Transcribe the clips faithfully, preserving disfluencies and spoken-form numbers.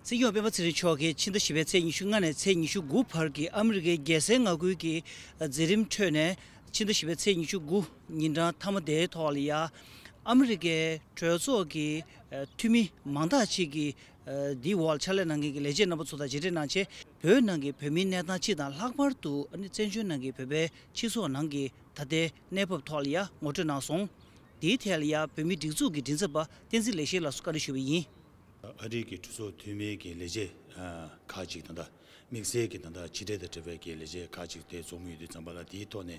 སྲིད་སྐྱོང་སྤེན་པ་ཚེ་རིང་མཆོག་གིས་ཕྱི་ཟླ་བཞི་པའི་ཚེས་ཉི་ཤུ་ལྔ་ནས་ཚེས་ཉི་ཤུ་དགུ་བར་གྱི་ཨ་མི་རི་ཀའི་རྒྱལ་སའི་མངའ་ཁུལ་གྱི་མཛད་རིམ་ཁྲོད་ནས། ཕྱི་ཟླ་བཞི་པའི་ཚེས་ཉི་ཤུ་དགུ་ཉིན་གྲངས་མཐའ་མ་དེའི་ཐོག་ལ་ཡ། ཨ་མི་རི་ཀའི་གྲོས་ཚོགས་ཀྱི་འཐུས་མི་མང་དག་ཅིག་གིས་འདིའི་འོག་ཕྱག་ལས་གནང་མཁན་གྱི་ལས་བྱེད་རྣམ་པ་ཚོ་དང་མཇལ་འཕྲད་གནང་རྗེས། བོད་ནང་གི་བོད་མིའི་གནས་སྟངས་སྤྱི་དང་། ལྷག་པར་དུ་ཨ་ནི་བཙན་བྱོལ་ནང་གི་བོད་པའི་སྤྱི་ཚོགས་ནང་གི་ད་ལྟའི་གནས་བབ་ཐོག་ལ་ཡ་ངོ་སྤྲོད་གནང་སོང་། འདིའི་ཐད་ལ་ཡ་བོད་མིའི་སྒྲིག་འཛུགས་ཀྱི་མགྲིན་ཚབ་པ་བསྟན་འཛིན་ལེགས་བཤད་ལགས་སུ་བཀའ་འདྲི་ཞུས་པ་ཡིན། ཨ་རིའི་གི་གྲོས་ཚོགས་འཐུས་མིའི་གི་ལས་བྱེད་ཨ་ཁག་ཅིག་ད་ལྟ་དམིགས་བསལ་གྱི་ད་ལྟ་ཕྱི་འབྲེལ་དང་འབྲེལ་བའི་གི་ལས་བྱེད་ཁག་ཅིག་དེ་འཛོམས་ཡོད་དུས་ཙམ་པ་ལ། དེའི་ཐོག་ནས་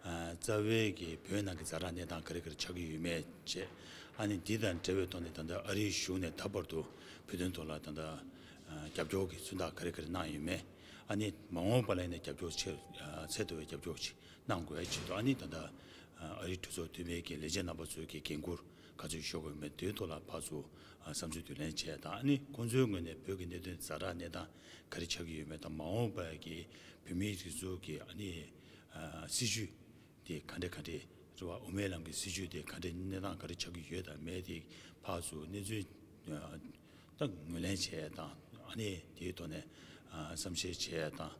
ཨ་རྩ་བའི་གི་བོད་ནང་གི་ཛ་དྲག་གནས་སྟངས་ག་རེ་ག་རེ་ཆགས་ཀྱི་ཡོད་མེད་བཅས། ཨ་ནི་འདི་དང་འབྲེལ་བའི་ཐོག་ནས་ད་ལྟ་ཨ་རིའི་གཞུང་ནས་ད་བར་དུ་བོད་དོན་ཐོག་ལ་ད་ལྟ་ཨ་རྒྱབ་སྐྱོར་གྱི་མཚོན་རྟགས་ག་རེ་ག་རེ་གནང་ཡོད་མེད། ཨ་ནི་མ་འོངས་པ་ལ་ཡིན་ན་རྒྱབ་སྐྱོར་ཆེ་ཨ་ཚད་མཐོ་བའི་རྒྱབ་སྐྱོར་ཅིག་གནང་དགོས་ཆེད་དུ། ཨ་ནི་ད་ལྟ་ཨ་རིའི་གྲོས་ཚོགས་འཐུས་མིའི་གི་ལས་བྱེད་རྣམ་པ་ཚོའི་གི་འགན་ཁུར་ག་ཚོད་ཤོར་དགོས་མེད་དེའི་ཐོག་ལ་ཕར་ཚུར་ཨ་བསམ་ཚུལ་བསྡུ་ལེན་བྱས་དང་། ཨ་ནི་ཁོང་ཚོའི་ངོས་ནས་བོད་ཀྱི་གནད་དོན་ཛ་དྲག་གནས་སྟངས་ག་རེ་ཆགས་ཀྱི་ཡོད་མེད་དང་། མ་འོངས་པའི་གི་བོད་མིའི་སྒྲིག་འཛུགས་ཀྱི་ཨ་ནི་ཨ་སྲིད་བྱུས་དེ་ག་འདྲ་ག་འདྲ་རེད་བ། དབུ་མའི་ལམ་གྱི་སྲིད་བྱུས་དེ་ག་འདྲ་གནས་སྟངས་ག་རེ་ཆགས་ཀྱི་ཡོད་དང་མེད་དེ་ཕར་ཚུར་གནས་ཚུལ་ཨ་ད་ངོས་ལེན་བྱས་དང་། ཨ་ནི་དེའི་ཐོག་ནས་ཨ་བསམ་ཤེས་བྱས་དང་།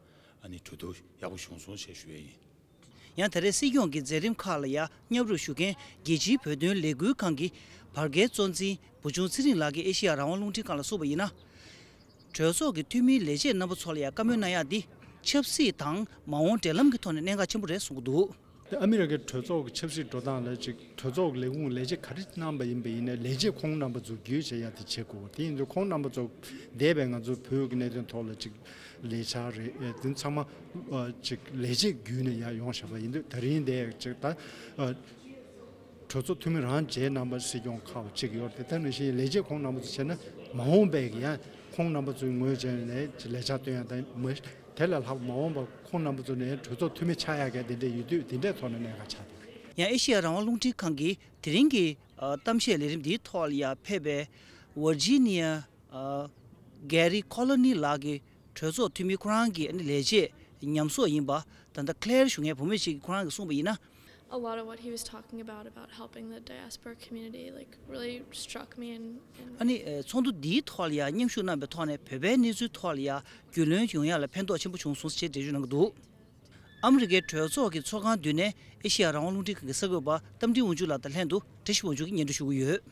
ཨ་ནི་གྲོས་བསྡུར་ཡག་པོ་བྱུང་སོང་ཞེས་ཞུ་ཡས་ཡིན། ཡང་ད་རེས་སྲིད་སྐྱོང་གི་མཛད་རིམ་ཁག་ལ་ཡང་མཉམ་རུབ་ཞུ་མཁན་རྒྱལ་སྤྱིའི་བོད་དོན་ལས་འགུལ་ཁང་གི་བར་བརྒལ་གཙོ་འཛིན་བུ་ཆུང་ཚེ་རིང་ལགས་ཀྱིས་ཨེ་ཤེ་ཡ་རང་དབང་རླུང་འཕྲིན་ཁང་ལ་གསུངས་པ་ཡིན་ན། གྲོས་ཚོགས་ཀྱི་འཐུས་མིའི་ལས་བྱེད་རྣམ་པ་ཚོ་ལ་ཡང་བཀའ་མོལ་གནང་ཡག་འདི་ཆབ་སྲིད་དང་མ་འོངས་འབྲེལ་ལམ་གྱི་ཐོག་ནས་གནད་འགག་ཆེན་པོ་རེད་གསུང་གི་འདུག། ཨ་མི་རི་ཀའི་གྲོས་ཚོགས་ཀྱི་ཆབ་སྲིད་འགྲོ་སྟངས་ལ་ཅིག་གྲོས་ཚོགས་ཀྱི་ལས་ཁུངས་ལས་བྱེད་ག་རེ་གནང་པ་ཡིན་པ་ཡིན་ན། ལས་བྱེད་ཁོང་རྣམ་པ་ཚོ་བརྒྱུད་བྱས་ཡ་དེ་བྱེད་དགོས། དེ་ཡིན་དུས་ཁོང་རྣམ་པ་ཚོ་འདས་པའི་ང་ཚོ་བོད་ཀྱི་གནད་དོན་ཐོག་ལ་ཅིག་ལས་འཆར་རེད། དེ་ཚང་མ་ཨ་ཅིག་ལས་བྱེད་བརྒྱུད་ནས་ཡར་ཡོང་བཞག་པ་ཡིན་དུས། ད་རིང་འདས་ཅིག་ད་ཨ་གྲོས་ཚོགས་འཐུས་མི་རང་བྱས་རྣམ་པ་སྲིད་སྐྱོང་ཁག་ཅིག་ཡོད་རེད། དེ་ནང་བཞིན་ལས་བྱེད་ཁོང་རྣམ་པ་ཚོ་བྱས་ན་མ་འོངས་པའི་གི་ཡང་ཁོང་རྣམ་པ་ཚོའི་ངོས་བྱས་ནས་ལས་འཆར་བཏོན་ཡ་དང་མ། དེ་ལས་ལྷག་མ་འོངས་པ་ཁོང་རྣམ་པ་ཚོ་ནས་གྲོས་ཚོགས་འཐུས་མི་ཆགས་ཡག་གི་དེ་འདྲ་ཡོད་དུས། དེ་འདྲའི་ཐོག་ནས་གནད་འགག་ཆགས་འདུག། ཡང་ཨེ་ཤེ་ཡ་རང་དབང་རླུང་འཕྲིན་ཁང་གིས་དེ་རིང་གི་ཨ་གཏམ་བཤད་ལས་རིམ་འདིའི་ཐོག་ལ་ཡང་ཕེབས་པའི་ཝར་ཇི་ནི་ཡ་ཨ་གྷེ་རི་ཁོ་ལོ་ནི་ལགས་ཀྱིས་གྲོས་ཚོགས་འཐུས་མི་ཁོ་རང་གི་ཨ་ནི་ལས་བྱེད་ཉམས་གསོག་ཡིན་པ་ད་ལྟ་ཁི་ལེར་ཞུ་མཁན་བུ་མོ་ཞིག་གིས་ཁོ་རང་གིས་གསུངས་པ་ཡིན་ན། A lot of what he was talking about, about helping the diaspora community, like, really struck me and, and ཨ་ནི་ཨ་ཚོགས་འདུ་འདིའི་ཐོག་ལ་ཡང་མཉམ་ཞུགས་གནང་པའི་ཐོག་ནས་བོད་པའི་གནས་ཚུལ་ཐོག་ལ་ཡང་རྒྱུས་ལོན་ཡོང་ཡག་ལ་ཕན་ཐོགས་ཆེན་པོ་བྱུང་སོང་ཞེས་འགྲེལ་བརྗོད་གནང་གི་འདུག། ཨ་མི་རི་ཀའི་གྲོས་ཚོགས་ཀྱི་ཚོགས་ཁང་མདུན་ནས་ཨེ་ཤེ་ཡ་རང་དབང་རླུང་འཕྲིན་ཁང་གི་གསར་འགོད་པ་རྟ་མགྲིན་དབང་ཕྱུག་ལགས་དང་ལྷན་དུ་བཀྲ་ཤིས་དབང་ཕྱུག་གིས་སྙན་སྒྲོན་ཞུ་གི་ཡོད།